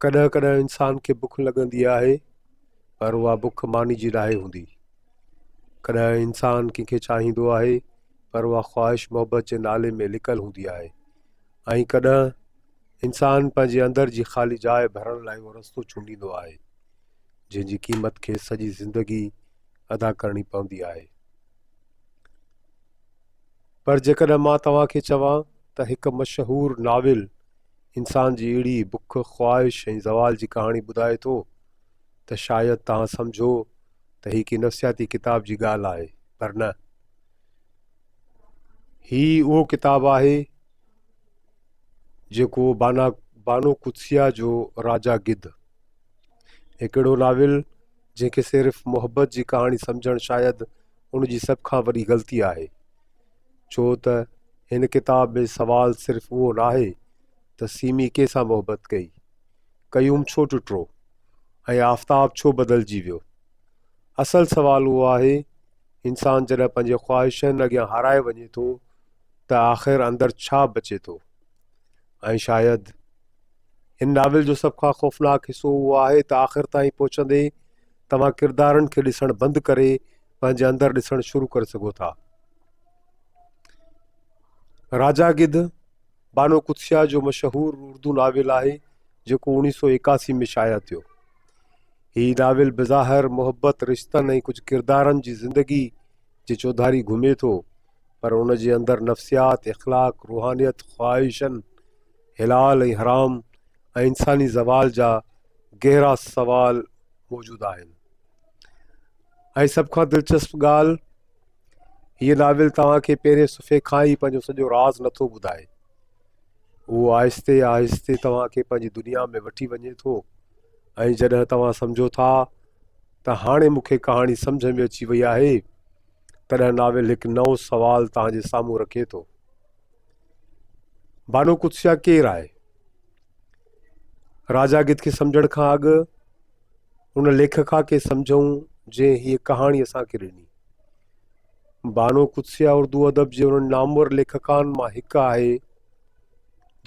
ڪڏهن ڪڏهن انسان کي بک لڳندي آهي پر اها بک ماني جي ناهي هوندي. ڪڏهن انسان ڪنهن کي چاهيندو آهي پر اها خواهش محبت جي نالي ۾ لڪل هوندي آهي ۽ ڪڏهن انسان پنهنجي اندر جي خالي جاء ڀرڻ لاء اهو رستو چونڊيندو آهي جنهن جي قيمت کيس سڄي زندگي ادا ڪرڻي پوندي آهي. پر جيڪڏهن مان توهان کي چوان ته هڪ مشهور ناول انسان جي اهڙي بک، خواهش ۽ زوال جي ڪهاڻي ٻڌائي ٿو ته شايد توهان سمجهو ته هي ڪي نفسياتي ڪتاب جي ڳالهه آهي پر نه. هي اهو ڪتاب آهي جيڪو بانا بانو قدسيه جو راجا گڌ. هڪ اهڙو ناول جنهن کي صرف محبت جي ڪهاڻي سمجهڻ شايد ان جي سڀ کان وڏي غلطي آهي. ڇو ته هن ڪتاب ۾ سوال صرف اهو ناهي ته سيمي ڪنهن سان محبت ڪئي، قيوم ڇو ٽٽو ۽ آفتاب ڇو بدلجي ويو. اصل سوال اهو آهي انسان جڏهن پنهنجي خواهشن اڳيان هارائي وڃي ٿو ته آخر اندر ڇا بچي ٿو؟ ۽ شايد هن ناول جو سڀ کان خوفناڪ حصو اهو آهي ته آخر تائين پهچندي توهان ڪردارن کي ڏسڻ بند ڪري پنهنجي اندر ڏسڻ شروع ڪري سگهو ٿا. راجا گڌ بانو قدسيه جو مشهور اردو ناول آهي جيڪو 1981 ۾ شايع ٿيو. هي ناول بظاهر محبت، رشتن ۽ ڪجهه ڪردارن جي زندگي جي چوڌاري گهمي ٿو پر ان جي اندر نفسيات، اخلاق، روحانيت، خواهشن، حلال ۽ حرام ۽ انساني زوال جا گهرا سوال موجود آهن. ۽ سڀ کان دلچسپ ڳالهه هيء ناول توهان کي پهرين صفحي کان ئي پنهنجو سڄو راز نٿو ٻڌائي. اهو آهستي آهستي توهان کي پنهنجي دنيا ۾ وٺي وڃي ٿو ۽ جڏهن توهان سمجهو ٿا ته هاڻي مون کي ڪهاڻي سمجهه ۾ اچي وئي آهي تڏهن ناول هڪ نئون سوال توهان جي سامهون رکي ٿو. بانو قدسيه ڪير آهي؟ راجا گت کي سمجهڻ کان اڳ ان ليکڪا کي سمجهون جنهن هيء ڪهاڻي اسان کي ڏني. بانو قدسيه اردو ادب جي انهن نامور ليکڪائن مان هڪ آهي،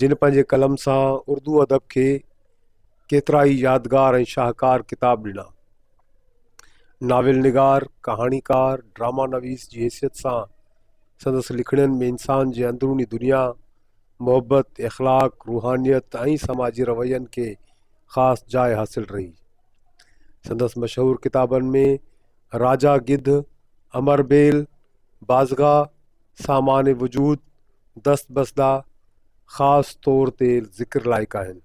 جن پنهنجي قلم سان اردو ادب کي ڪيترائي يادگار ۽ شاهڪار ڪتاب ڏنا. ناول نگار، ڪهاڻيڪار، ڊراما نويس جي حيثيت سان سندس لکڻين ۾ انسان جي اندروني دنيا، محبت، اخلاق، روحانيت ۽ سماجي روين کي خاص جاء حاصل رهي. سندس مشهور ڪتابن ۾ راجا گڌ، امر بيل، بازگاهه، سامان وجود، دست بسده خاص طور تي ذڪر لائق آهن.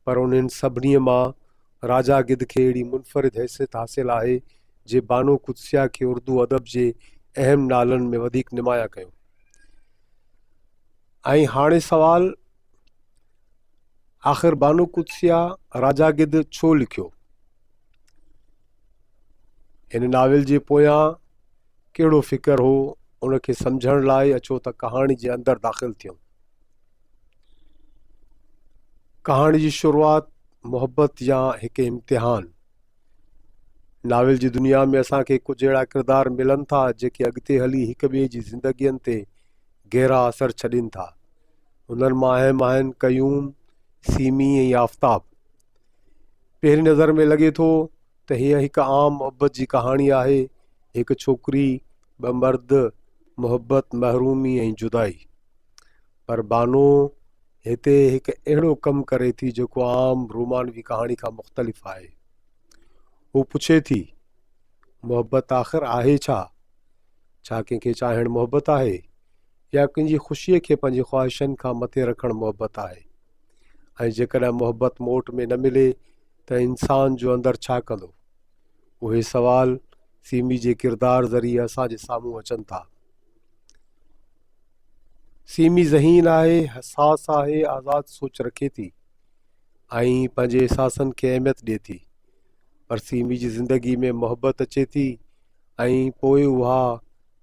پر انهن سڀني مان راجا گڌ کي اهڙي منفرد حيثيت حاصل آهي جي بانو قدسيه کي اردو ادب جي اهم نالن ۾ وڌيڪ نمايان ڪيو. ۽ هاڻي سوال آخر بانو قدسيه راجا گڌ ڇو لکيو؟ هن ناول جي پويان ڪهڙو فڪر هو ان کي سمجهڻ لاء اچو ته ڪهاڻي جي اندر داخل ٿيون. ڪهاڻي جي شروعات محبت يا هڪ امتحان. ناول جي دنيا ۾ اسان کي ڪجهه اهڙا ڪردار ملن ٿا جيڪي اڳتي هلي هڪ ٻئي جي زندگين تي گهرا اثر ڇڏين ٿا. انهن مان اهم آهن قيوم، سيمي ۽ آفتاب. پهرين نظر ۾ لڳي ٿو ته هيء هڪ عام محبت جي ڪهاڻي آهي، هڪ ڇوڪري، ٻه مرد، محبت، محرومي ۽ جدائي. پر بانو هتي هڪ اهڙو ڪم ڪري ٿي جيڪو عام رومانوي ڪهاڻي کان مختلف آهي. هو پڇي ٿي، محبت آخر آهي ڇا؟ ڇا ڪنهن کي چاهڻ محبت آهي؟ يا ڪنهن جي خوشيء کي پنهنجي خواهشن کان مٿي رکڻ محبت آهي؟ ۽ جيڪڏهن محبت موٽ ۾ نه ملي ته انسان جو اندر ڇا ڪندو؟ اهي سوال سيمي جي ڪردار ذريعي اسان جي سامهون اچن ٿا. سيمي ذهين آهي، حساس آهي، آزاد سوچ رکي ٿي ۽ پنهنجي احساسن کي اهميت ڏئي ٿي. پر سيمي جي زندگي ۾ محبت اچي ٿي ۽ پوء اها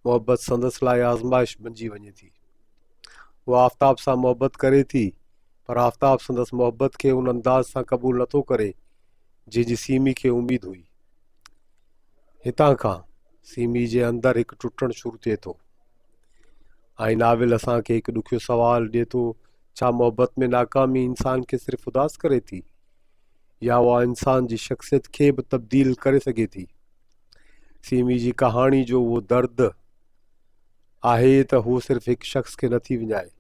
محبت سندس لاء آزمائش بنجي وڃي ٿي. هوء آفتاب سان محبت ڪري ٿي پر آفتاب سندس محبت کي ان انداز سان قبول نٿو ڪري جنهن جي سيمي کي اميد هئي. هتان کان سيمي جي اندر هڪ ٽٽڻ شروع ٿئي ٿو ۽ ناول اسان کي هڪ ڏکيو سوال ڏئي ٿو، ڇا محبت ۾ ناڪامي انسان کي صرف اداس ڪري ٿي؟ يا اها انسان جي شخصيت کي به تبديل ڪري سگهي ٿي. سيمي جي ڪهاڻي جو اهو درد آهي ته هو صرف هڪ شخص کي نٿي وڃائي،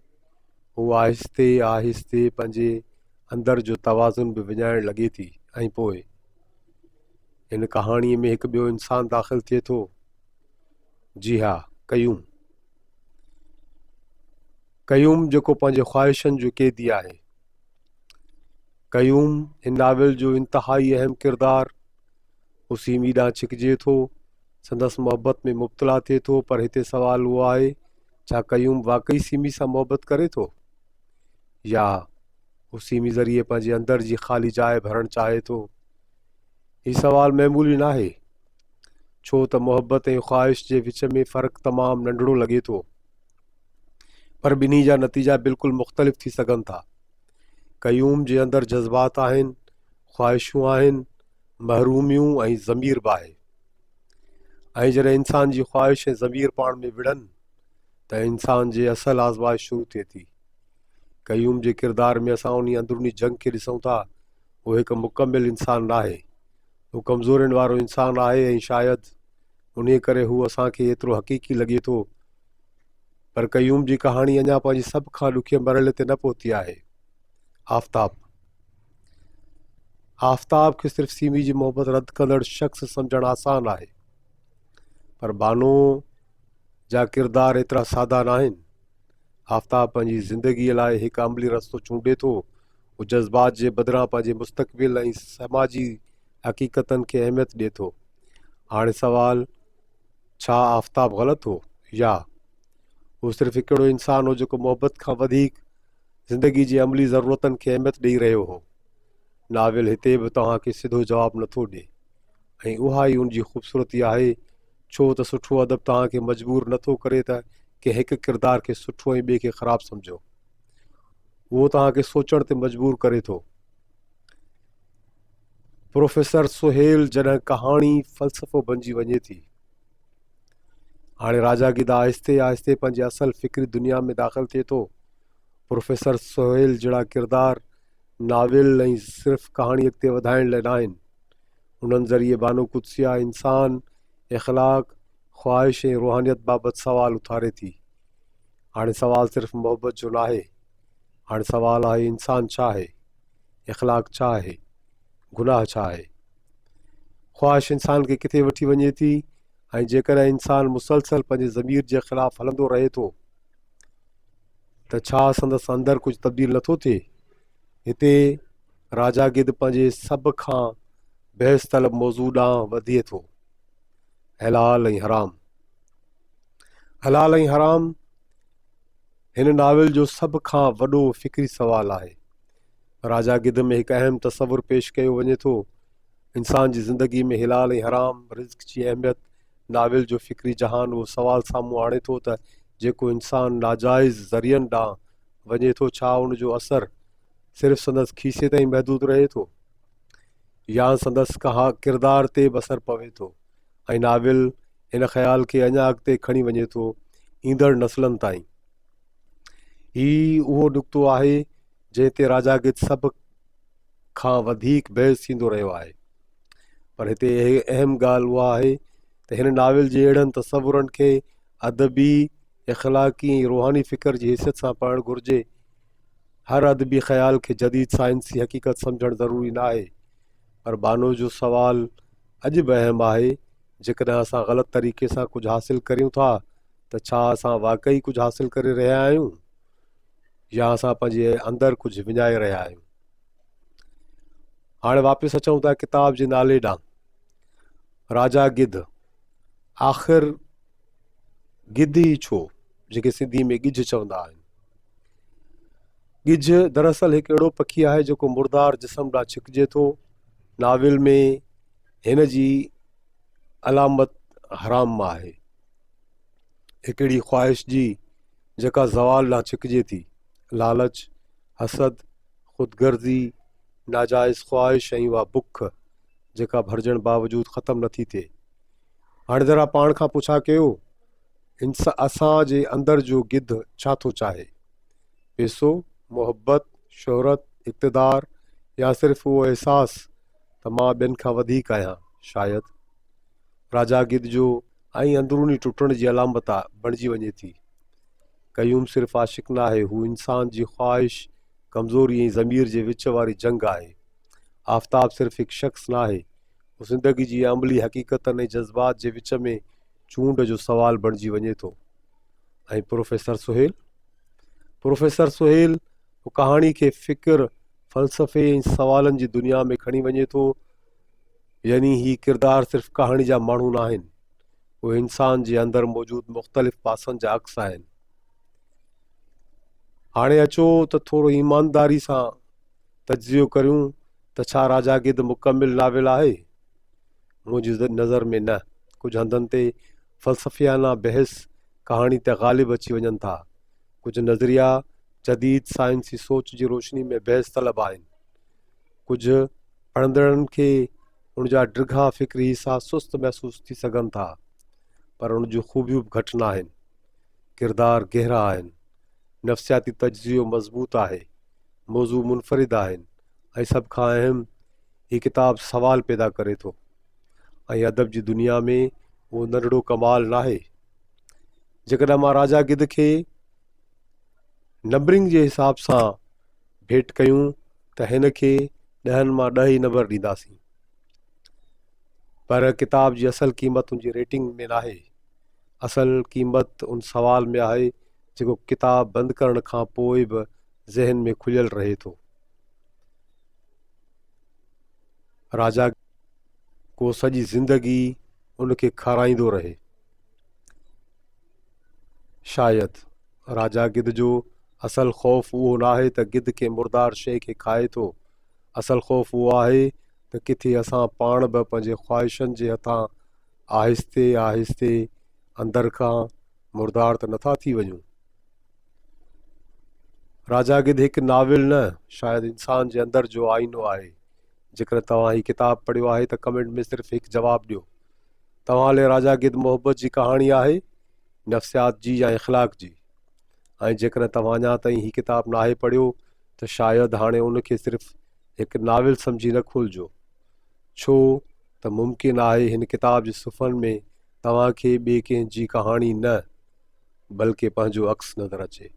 هو آهستي آهستي پنهنجي اندر جو توازن به وڃائڻ لڳي ٿي ۽ پوء هن ڪهاڻيء ۾ هڪ ٻيو انسان داخل ٿئي ٿو. جي ها، قيوم. قيوم جيڪو پنهنجي خواهشن جو قيدي آهي. قيوم هن ناول جو انتهائي اهم ڪردار هو سيمي ڏانهن ڇڪجي ٿو، سندس محبت ۾ مبتلا ٿئي ٿو پر هتي سوال اهو آهي ڇا قيوم واقعي سيمي سان محبت ڪري ٿو؟ يا هو سيمي ذريعي پنهنجي اندر جي خالي جاء ڀرڻ چاهي ٿو؟ هي سوال معمولي ناهي ڇو ته محبت ۽ خواهش جي وچ ۾ فرق تمام ننڍڙو لڳي ٿو پر ٻنهي جا نتيجا بلڪل مختلف ٿي سگهن ٿا. قيوم جي اندر جذبات آهن، خواهشون آهن، محروميون ۽ ضمير به آهي. ۽ جڏهن انسان جي خواهش ۽ ضمير پاڻ ۾ وڙهن ته انسان جي اصل آزمائش شروع ٿئي ٿي. قيوم جي ڪردار ۾ اسان انهي اندروني جنگ کي ڏسون ٿا. هو هڪ مڪمل انسان ناهي. هو ڪمزورين وارو انسان آهي ۽ شايد انهي ڪري هو اسان کي ايترو حقيقي لڳي ٿو. پر قيوم جي ڪهاڻي اڃا پنهنجي سڀ کان ڏکئي مرحلي تي نه پهتي آهي. آفتاب آفتاب کي صرف سيمي جي محبت رد ڪندڙ شخص سمجهڻ آسان آهي پر بانو جا ڪردار ايترا سادا ناهن. آفتاب پنهنجي زندگيء لاء هڪ عملي رستو چونڊي ٿو. هو جذبات جي بدران پنهنجي مستقبل ۽ سماجي حقيقتن کي اهميت ڏئي ٿو. هاڻي سوال ڇا آفتاب غلط هو يا هو صرف هڪ اهڙو انسان هو جيڪو محبت کان وڌيڪ زندگي جي عملي ضرورتن کي اهميت ڏئي رهيو هو؟ ناول هتي به توهان کي سڌو جواب نٿو ڏئي ۽ اها ئي ان جي خوبصورتي آهي ڇو ته سٺو ادب توهان کي مجبور نٿو ڪري ته ڪنهن هڪ ڪردار کي سٺو ۽ ٻئي کي خراب سمجهو. اهو توهان کي سوچڻ تي مجبور ڪري ٿو. پروفيسر سهيل جڏهن ڪهاڻي فلسفو بنجي وڃي ٿي. هاڻي راجا گدا آهستي آهستي پنهنجي اصل فڪري دنيا ۾ داخل ٿئي ٿو. پروفيسر سهيل جهڙا ڪردار ناول ۽ صرف ڪهاڻي اڳتي وڌائڻ لاء ناهن. انهن ذريعي بانو قدسيه انسان، اخلاق، خواهش ۽ روحانيت بابت سوال اٿاري ٿي. هاڻي سوال صرف محبت جو ناهي. هاڻي سوال آهي انسان ڇا آهي؟ اخلاق ڇا آهي؟ گناهه ڇا آهي؟ خواهش انسان کي ڪٿي وٺي وڃي ٿي ۽ جيڪڏهن انسان مسلسل پنهنجي ضمير جي خلاف هلندو رهي ٿو ته ڇا سندس اندر ڪجهه تبديل نٿو ٿئي؟ هتي راجا گد پنهنجي سڀ کان بحث طلب موضوع ڏانهن وڌي ٿو، حلال ۽ حرام. حلال ۽ حرام هن ناول جو سڀ کان وڏو فڪري سوال آهي. راجا گڌ ۾ هڪ اهم تصور پيش ڪيو وڃي ٿو. انسان جي زندگي ۾ حلال ۽ حرام، رزق جي اهميت، ناول جو فڪري جهان اهو سوال سامهون آڻي ٿو ته جيڪو انسان ناجائز ذريعن ڏانهن وڃي ٿو ڇا ان جو اثر صرف سندس کيسي تائين محدود رهي ٿو يا سندس ڪردار تي به اثر پوي ٿو ۽ ناول ان خيال کي اڃا اڳتي کڻي وڃي ٿو ايندڙ نسلن تائين. هي اهو نقطو آهي جنهن تي راجا گت سڀ کان وڌيڪ بحث ٿيندو رهيو آهي. پر هتي اهم ڳالهه اها آهي ته هن ناول جي اهڙن تصورن کي ادبي، اخلاقي ۽ روحاني فڪر جي حيثيت سان پڙهڻ گهرجي. هر ادبي خيال کي جديد سائنسي حقيقت سمجهڻ ضروري ناهي. پر بانو جو سوال اڄ به اهم آهي، جيڪڏهن اسان غلط طريقي سان ڪجهه حاصل ڪريون ٿا ته ڇا اسان واقعي ڪجهه حاصل ڪري رهيا آهيون يا اسان پنهنجي اندر ڪجهه وڃائي رهيا آهيون؟ هاڻي واپس اچون ٿا ڪتاب جي نالي ڏانهن راجا گڌ آخر گڌ ئي ڇو جنهن کي سنڌي ۾ ڳجهه چوندا آهن ڳجهه دراصل هڪ اهڙو پکي آهي جيڪو مردار جسم ڏانهن ڇڪجي ٿو ناول ۾ هن جي علامت حرام مان آهي. هڪڙي خواهش جي جيڪا زوال ڏانهن ڇڪجي ٿي. لالچ، حسد، خود غرضي، ناجائز خواهش ۽ اها بک جيڪا ڀرجڻ باوجود ختم نٿي ٿئي. هاڻي ذرا پاڻ کان پڇا ڪيو، اسان جي اندر جو گڌ ڇا ٿو چاهي؟ پئسو، محبت، شهرت، اقتدار يا صرف اهو احساس ته مان ٻين کان وڌيڪ آهيان، شايد. راجا گدھ جو ۽ اندروني ٽٽڻ جي علامت بڻجي وڃي ٿي. قيوم صرف عاشق ناهي، هو انسان جي خواهش، ڪمزوري ۽ ضمير جي وچ واري جنگ آهي. آفتاب صرف هڪ شخص ناهي، هو زندگي جي عملي حقيقتن ۽ جذبات جي وچ ۾ چونڊ جو سوال بڻجي وڃي ٿو. ۽ پروفيسر سهيل؟ پروفيسر سهيل هو ڪهاڻي کي فڪر، فلسفي ۽ سوالن جي دنيا ۾ کڻي وڃي ٿو. يعني هي ڪردار صرف ڪهاڻي جا ماڻهو ناهن، اهي انسان جي اندر موجود مختلف پاسن جا عڪس آهن. هاڻي اچو ته ٿورو ايمانداري سان تجزيو ڪريون ته ڇا راجا گدھ مڪمل ناول آهي؟ منهنجي نظر ۾ نه. ڪجهه هنڌن تي فلسفيانه بحث ڪهاڻي تي غالب اچي وڃن ٿا. ڪجهه نظريا جديد سائنسي سوچ جي روشني ۾ بحث طلب آهن. ڪجهه پڙهندڙن کي ان جا ڊگها فڪري حصا سست محسوس ٿي سگهن ٿا، پر ان جون خوبيون به گهٽ ناهن. ڪردار گهرا آهن، نفسياتي تجزيو مضبوط آهي، موضوع منفرد آهن ۽ سڀ کان اهم هي ڪتاب سوال پيدا ڪري ٿو ۽ ادب جي دنيا ۾ اهو ننڍڙو ڪمال ناهي. جيڪڏهن مان راجا گدھ کي نمبرنگ جي حساب سان ڀيٽ ڪيون ته هن کي ڏهن مان ڏهه ئي نمبر ڏينداسين. پر ڪتاب جي اصل قيمت ان جي ريٽنگ ۾ ناهي. اصل قيمت ان سوال ۾ آهي جيڪو ڪتاب بند ڪرڻ کان پوء به ذهن ۾ کليل رهي ٿو. راجا ڪو سڄي زندگي ان کي کارائيندو رهي. شايد راجا گدھ جو اصل خوف اهو ناهي ته گدھ ڪنهن مردار شيء کي کائي ٿو. اصل خوف اهو آهي ته ڪٿي اسان پاڻ به پنهنجي خواهشن جي هٿان آهستي آهستي اندر کان مردار ته نٿا ٿي وڃون. راجا گدھ هڪ ناول نه شايد انسان جي اندر جو آئينو آهي. جيڪڏهن توهان هي ڪتاب پڙهيو آهي ته ڪمينٽ ۾ صرف هڪ جواب ڏيو. توهان لئه راجا گدھ محبت جي ڪهاڻي آهي، نفسيات جي يا اخلاق جي؟ ۽ جيڪڏهن توهان اڃا تائين هي ڪتاب ناهي پڙهيو ته شايد هاڻي ان کي صرف هڪ ناول سمجهي نه کولجو. ڇو ته ممڪن آهي هن ڪتاب جي صفحن ۾ توهان کي ٻئي ڪنهن جي ڪهاڻي نه بلڪه پنهنجو عڪس نظر اچي.